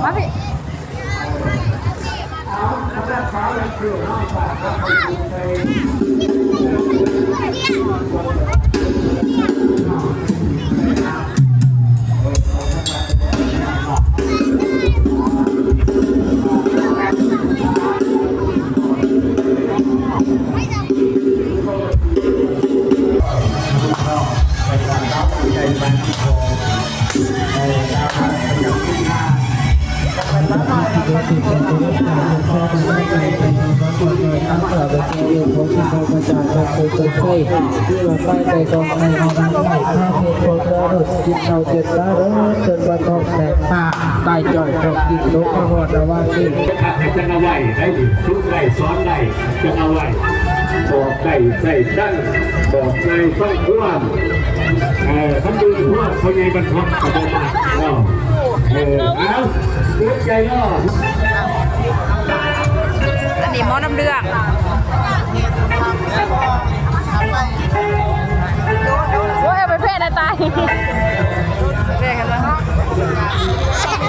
ມາພີ່ ຕາຍຈ່ອຍ ພວກກິນນົກມາຮອດລະຫວ່າງນີ້ ຈັກເອົາໄວ້ໄດ້ນີ້ ຝຶກໄດ້ ສອນໄດ້ ຈັ່ງເອົາໄວ້ ບອກໄດ້ໃຊ້ກັນ ບອກໃຫ້ຟັງຄວາມ ເອີ ຄັນດື້ພວກພໍ່ໃຫຍ່ບັນທົກກໍບໍ່ມັກເນາະ ເອີ ເອົາ ເປີດໃຈເນາະ ອັນນີ້ໝໍນ້ຳເລືອດ ໂອ້ຍ ເອົາໄປແພະໄດ້ຕາຍ ແພະກັນເນາະ.